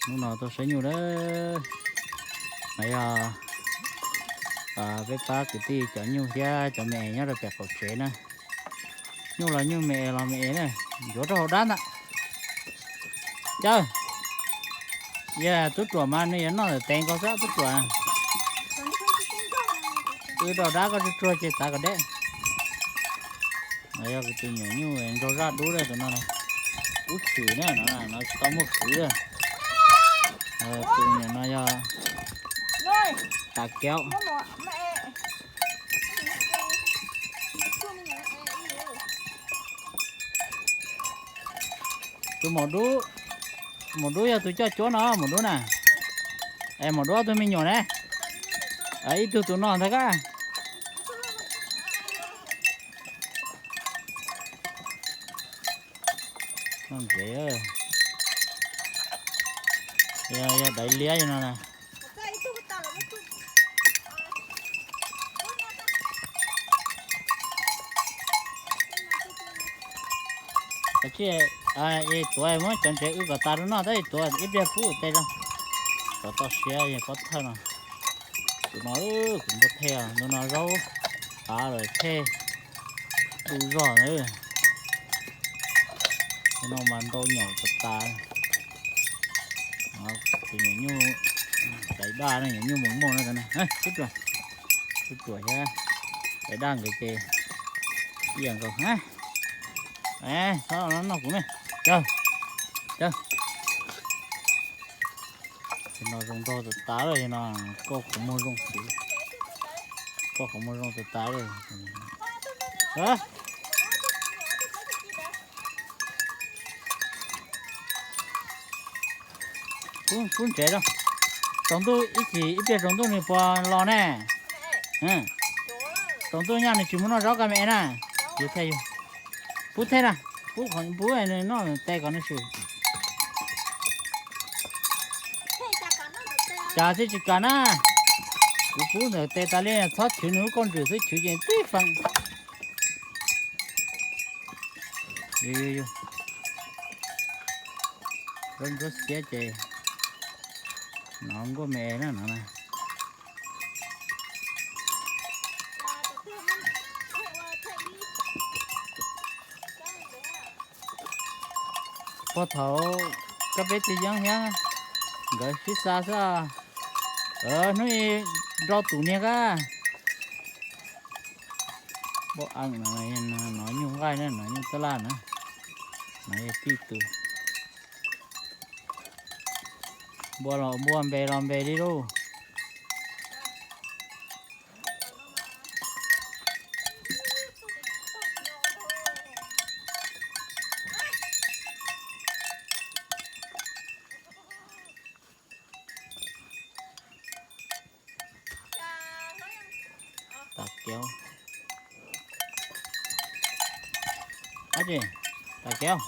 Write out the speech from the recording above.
Hnub no tuaj saib nyuj lawm. No yog peb pab kwv tij cov nyuj thiab cov me es nyob rau pem qaum tsev na. Nyuj los nyuj, me es los me es na. Ntxuav rau hauv dab ntag. Caw, yog tub ruam mas nws yuav noj ntawm tes nkaus xwb tub ruam. Wb rau dab koj tsuag tsuag ces txav kom deb. No yog kuv tus me nyuam nyuj nraug zaj dub, tus no kub tshwm na, no tsis tau muaj kwv. Tus me nyuam no yog Tav Kev. Tus maum dub, maum dub yog tus coj cuab no, maum dub na. Es maum dub ob tug me nyuam ne, ib tug tus no ntag kab. Noj ntsev, yog daiv liab no na. Koj cia li tuav muab cov ntsev wb kom tas rau noj tab sis tuav ib pliag pub tes rau. Kom toj siab pob thawj no. Tus no kuv npua thej, tus no zaub av lawm thej du zog na. Tus no mas nrau nyaum tas tas. Tus nyuam nyuj caiv daj no, nyuam nyuj moos moos no. Sib ruam, sib ruam thiab, caiv daj nkawd ces ib yam nkaus. Txhob noj kuv ne. Caw, caw. Tus no zoo nraug tas tas lawm no, koj qhov muag zoo xwb, koj qhov muag zoo tas tas lawm. Pub ntsev rau. Tsaus ntuj ib chim ib pliag tsaus ntuj nws puas los ne? Tsaus ntuj nyaj nws tsis mus noj zaub koj me na. Yus thiaj yus pub thej na, pub qhov pub nws noj tes kom nws swm. Cas thiaj tsis kam na. Kuv pub ntawm tes tas li, txhob chwv nws lub kauj ntswm xwb, chwv ces tib feem. Zaub ntsuab xiab ces no nkuaj me na no na. Puag thaum koj peb txiv yeeb thiab nkawd sib xa xwb. Hnub i nrau tus niag kab. Npua eem no, no nyuj nqaij na, no nyuj tab laj na, no yog tij tus. Npua los npua, npe los npe li lauj. Tas kev. Ab tsi, tas kev.